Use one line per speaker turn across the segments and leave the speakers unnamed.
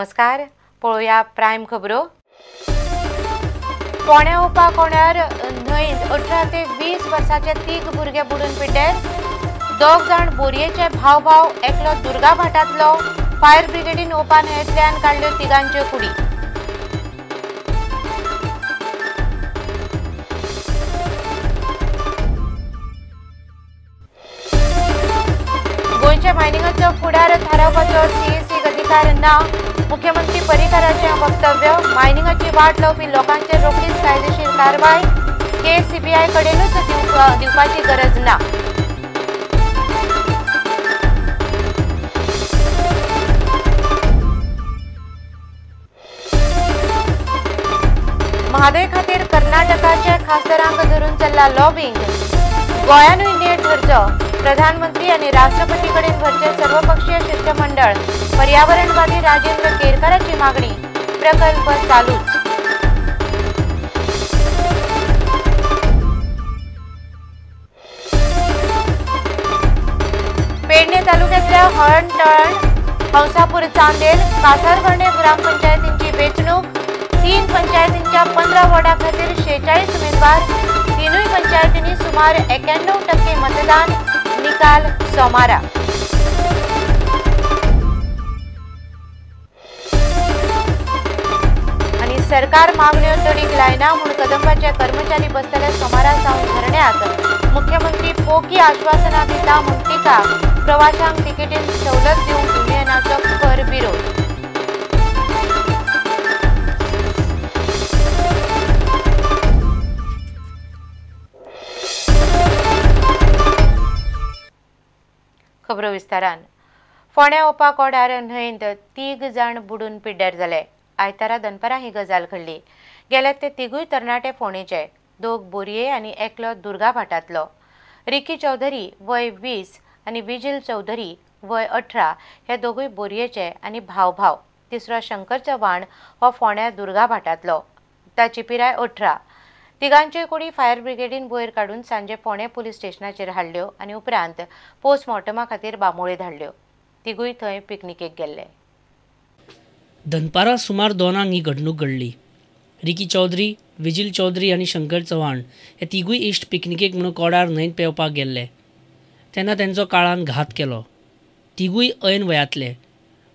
नमस्कार, पळोवया प्रायम खबरो। फोंड्या ओपा कोण्यार न्हंयेंत 18 ते 20 वर्साचे 3 भुरगे बुडून पिड्ड्यार, 2 जाण बोरयेचे भाव भाव, एकलो दुर्गा भाटांतलो। फायर ब्रिगेडीन ओपा न्हंयेंतल्यान काडल्यो तिगांच्यो कुडी। गोंयच्या मायनिंगाचो फुडार थारावपाचो सीईसीक अधिकार ना, मुख्यमंत्री पर्रीकाराचें वक्तव्य। मायनिंगाची वाट लावपी लोकांचेर रोखडीच कायदेशीर कारवाय, केस सीबीआय कडेनूच दिवपाची गरज ना। म्हादय खातीर कर्नाटकाच्या खासदारांक धरून चल्ला लॉबिंग, गोंयानूय नेट धरचो। प्रधानमंत्री आनी राष्ट्रपती कडेन भरचें सर्वपक्षीय शिष्टमंडळ, पर्यावरणवादी राजेंद्र केरकाराची मागणी, प्रकल्प चालूच। पेडणे तालुक्यातल्या हळणटळण, हंसापूर चांदेल, कासारवर्णे ग्रामपंचायतींची वेंचणूक। 3 पंचायतींच्या 15 वॉर्डा खातीर 46 उमेदवार, 3 पंचायतींनी सुमार 91% मतदान, निकाल सोमारा। आनी सरकार मागण्यो तडीक लायना म्हूण कदंबाचे कर्मचारी बसतले सोमारा सावन धरण्यात। मुख्यमंत्री पोकी आश्वासनां दिता म्हूण टिका, प्रवाशांक तिकेटीन सवलत दिवंक युनियनाचो खर विरोध। खबरो विस्तारान। फोंड्या ओपा कोडार न्हंयेंत 3 जाण बुडून पिड्ड्यार जाले। आयतारा दनपारां ही गजाल घडली। गेल्यात ते 3 तरणाटे फोंडेचे, 2 बोरये आनी एकलो दुर्गा भाटांतलो। रिकी चौधरी वय 20 आनी विजील चौधरी वय 18 हे दोगूय बोरयेचे आनी भाव भाव। तिसरो शंकर चव्हाण हो फोंड्या दुर्गा भाटांतलो, ताची पिराय 18। तिगांच्यो कुडी फायर ब्रिगेडीन वयर काडून सांजे फोंडें पुलीस स्टेशनाचेर हाडल्यो आनी उपरांत पोस्टमॉर्टमा खातीर बांबोळे धाडल्यो। तिगूय थंय पिकनिकेक गेल्ले।
दनपारां सुमार 2 ही घडणूक घडली। रिकी चौधरी, विजील चौधरी आनी शंकर चव्हाण हे तिगूय इश्ट पिकनिकेक म्हणून कोडार न्हंयेंत पेंवपाक गेल्ले तेन्ना तेंचो काळान घात केलो। तिगूय ऐन वयांतले,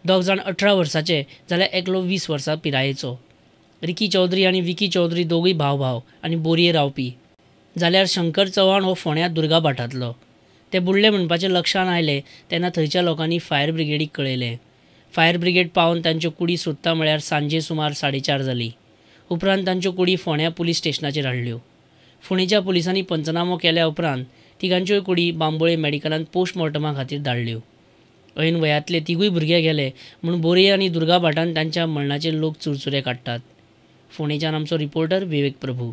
2 जाण 18 वर्साचे जाल्यार एकलो 20 वर्सां पिरायेचो। रिकी चौधरी आनी विकी चौधरी दोगूय भाव भाव आनी बोरये रावपी, जाल्यार शंकर चव्हाण हो फोंड्या दुर्गा भाटांतलो। ते बुडले म्हणपाचें लक्षान आयलें तेन्ना थंयच्या लोकांनी फायर ब्रिगेडीक कळयलें। फायर ब्रिगेड पावन तांच्यो कुडी सोदता म्हळ्यार सांजे सुमार 4:30 जाली। उपरांत तांच्यो कुडी फोंड्या पुलीस स्टेशनाचेर हाडल्यो। फोंडेच्या पुलिसांनी पंचनामो केल्या उपरांत तिगांच्योय कुडी बांबोळे मेडिकलांत पोस्टमॉर्टमा खातीर धाडल्यो। ऐन वयांतले तिगूय भुरगे गेले म्हूण बोरये आनी दुर्गा भाटान तांच्या मरणाचेर लोक चुरचुरे काडटात। फोंडेच्यान आमचो रिपोर्टर विवेक प्रभू।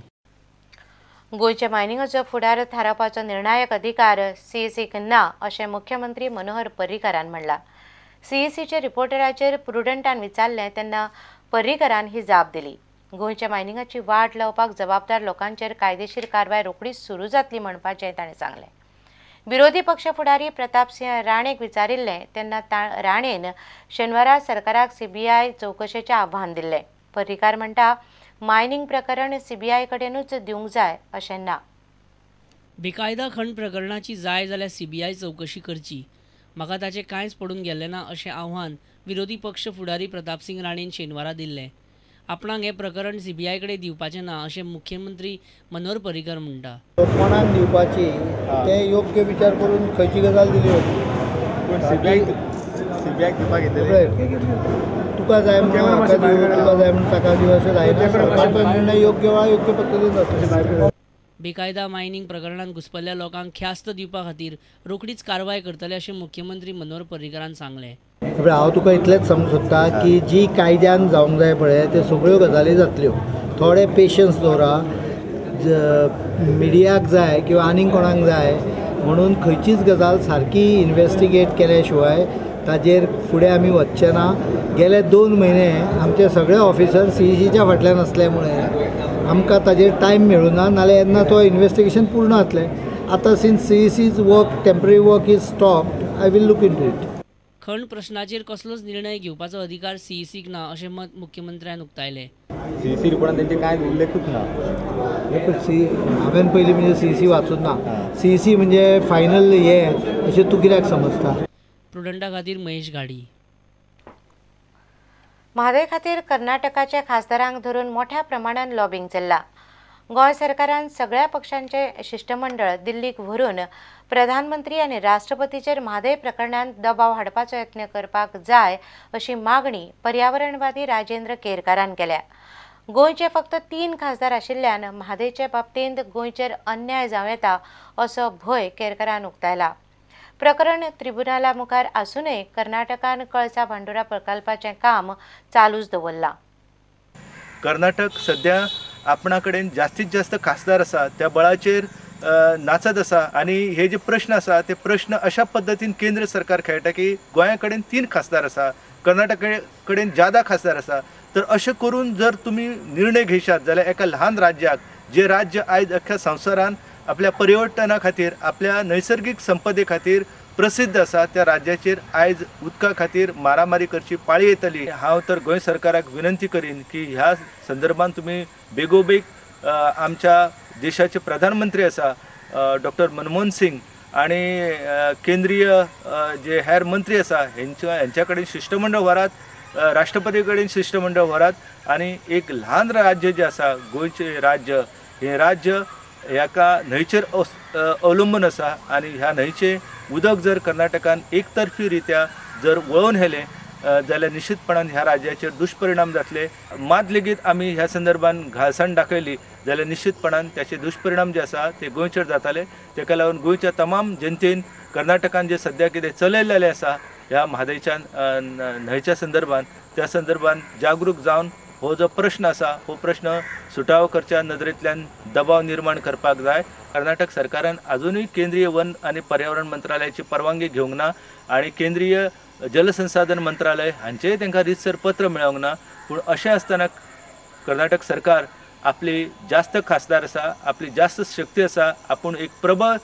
गोंयच्या मायनिंगाचो फुडार थारावपाचो निर्णायक अधिकार सीईसीक ना अशें मुख्यमंत्री मनोहर पर्रीकारान म्हणलां। सीईसीच्या रिपोर्टराचेर प्रुडंटान विचारलें तेन्ना पर्रीकारान ही जाप दिली। गोंयच्या मायनिंगाची वाट लावपाक जबाबदार लोकांचेर कायदेशीर कारवाय रोखडीच सुरू जातली म्हणपाचें ताणें सांगलें। विरोधी पक्ष फुडारी प्रतापसिंह राणेक विचारिल्लें तेन्ना राणेन शेनवारा सरकाराक सीबीआय चवकशेचें आव्हान दिल्लें। पर्रीकार म्हणटा मायनिंग प्रकरण सीबीआय कडेनूच दिवंक जाय अशें ना।
बेकायदा खण प्रकरणाची जाय जाल्यार सीबीआय चवकशी करची, म्हाका ताचें कांयच पडून गेल्लें ना अशें आव्हान विरोधी पक्ष फुडारी प्रतापसिंह राणेन शेनवारा दिल्लें। आपणाक हें प्रकरण सीबीआय कडेन दिवपाचें ना अशें मुख्यमंत्री मनोहर पर्रीकार म्हणटा।
कोणाक दिवपाची तें योग्य विचार करून खंयची गजाल दिली वतली,
पूण सीबीआयक दिवपाक येतलें।
तुका जाय म्हणून म्हाका दिवं, तुका जाय म्हणून ताका दिवं अशें जायना। सरकारचो निर्णय योग्य वा योग्य पद्दतीन जातलो।
बेकायदा मायनिंग प्रकरणांत घुस्पल्ल्या लोकांक ख्यास्त दिवपा खातीर रोखडीच कारवाय करतले अशें मुख्यमंत्री मनोहर पर्रीकारान सांगलें।
हांव तुका इतलेंच सांगूंक सोदता की जी कायद्यान जावंक जाय पळय त्यो सगळ्यो गजाली जातल्यो। थोडे पेशन्स दवरा, मिडियाक जाय किंवा आनीक कोणाक जाय म्हणून खंयचीच गजाल सारकी इन्वेस्टिगेट केल्या शिवाय ताजेर फुडें आमी वचचे ना। गेले 2 म्हयने आमचे सगळे ऑफिसर सीईसीच्या फाटल्यान आसल्या मुळे आमकां ताजेर टायम मेळूना, नाल्यार येन्ना तो इन्वेस्टिगेशन पूर्ण जातलें। आतां since CEC's work, temporary work is stopped, I will look into it.
खण प्रश्नाचेर कसलोच निर्णय घेवपाचो अधिकार सीईसीक ना अशें मत मुख्यमंत्र्यान उक्तायलें.
सीईसी रिपोर्टान तेंचे कांय उल्लेखूच ना.
हांवें पयलीं म्हणजे सीईसी वाचूंक ना. सीईसी म्हणजे फायनल हे अशें तूं कित्याक समजता?
प्रुडंटा खातीर महेश घाडी.
म्हादय खातीर कर्नाटकाच्या खासदारांक धरून मोठ्या प्रमाणान लॉबिंग चल्लां. गोंय सरकारान सगळ्या पक्षांचे शिश्टमंडळ दिल्लीक व्हरून प्रधानमंत्री आनी राष्ट्रपतीचेर म्हादय प्रकरणांत दबाव हाडपाचो यत्न करपाक जाय अशी मागणी पर्यावरणवादी राजेंद्र केरकारान केल्या. गोंयचे फक्त 3 खासदार आशिल्ल्यान म्हादयचे बाबतींत गोंयचेर अन्याय जावं येता असो भंय केरकारान उक्तायला. प्रकरण त्रिबुनाला मुखार आसूनय कर्नाटकान कळसा भांडुरा प्रकल्पाचें काम चालूच दवरलां.
कर्नाटक सध्या आपणा कडेन जास्तीत जास्त खासदार आसा त्या बळाचेर नाचत आसा आनी हे जे प्रश्न आसा ते प्रश्न अशा पद्दतीन केंद्र सरकार खेळटा की गोंया कडेन 3 खासदार आसा, कर्नाटका कडेन ज्यादा खासदार आसा. तर अशें करून जर तुमी निर्णय घेशात जाल्यार एका ल्हान राज्याक, जे राज्य आयज अख्ख्या संवसारान आपल्या पर्यटना खातीर, आपल्या नैसर्गीक संपदे खातीर प्रसिद्ध आसा, त्या राज्याचेर आयज उदका खातीर मारामारी करची पाळी येतली. हांव तर गोंय सरकाराक विनंती करीन की ह्या संदर्भात तुमी बेगोबेग आमच्या देशाचे प्रधानमंत्री आसा डॉक्टर मनमोहन सिंग आनी केंद्रीय जे हेर मंत्री आसा हेंच्या कडेन शिश्टमंडळ व्हरात, राष्ट्रपती कडेन शिश्टमंडळ व्हरात आनी एक ल्हान राज्य जें आसा गोंयचें राज्य, हें राज्य ह्याका न्हंयचेर अवलंबून आसा आनी ह्या न्हंयचें उदक जर कर्नाटकान एकतर्फी रित्या जर वळोवन व्हेलें जाल्यार निश्चितपणान ह्या राज्याचेर दुश्परिणाम जातले. मात लेगीत आमी ह्या संदर्भान घालसाण दाखयली जाल्यार निश्चितपणान त्याचे दुश्परिणाम जे आसा ते गोंयचेर जाताले. तेका लागून गोंयच्या तमाम जनतेन कर्नाटकान जे सद्या कितें चलयलेलें आसा ह्या म्हादयच्या न्हंयच्या संदर्भान, त्या संदर्भान जागरूक जावन हो जो प्रश्न आसा हो प्रश्न सुटावो करच्या नदरेंतल्यान दबाव निर्माण करपाक जाय. कर्नाटक सरकारान अजुनूय केंद्रीय वन आनी पर्यावरण मंत्रालयाची परवानगी घेवंक ना आनी केंद्रीय जलसंसाधन मंत्रालय हांचेय तांकां रितसर पत्र मेळोंक ना. पूण अशें आसतना कर्नाटक सरकार आपली जास्त खासदार आसा, आपली जास्त शक्ती आसा, आपूण एक प्रबळ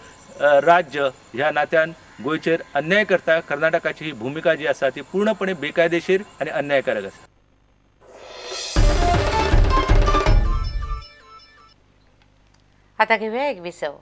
राज्य ह्या नात्यान गोंयचेर अन्याय करता. कर्नाटकाची ही भुमिका जी आसा ती पूर्णपणे बेकायदेशीर आनी अन्यायकारक आसा.
आता घेऊया एक विसव.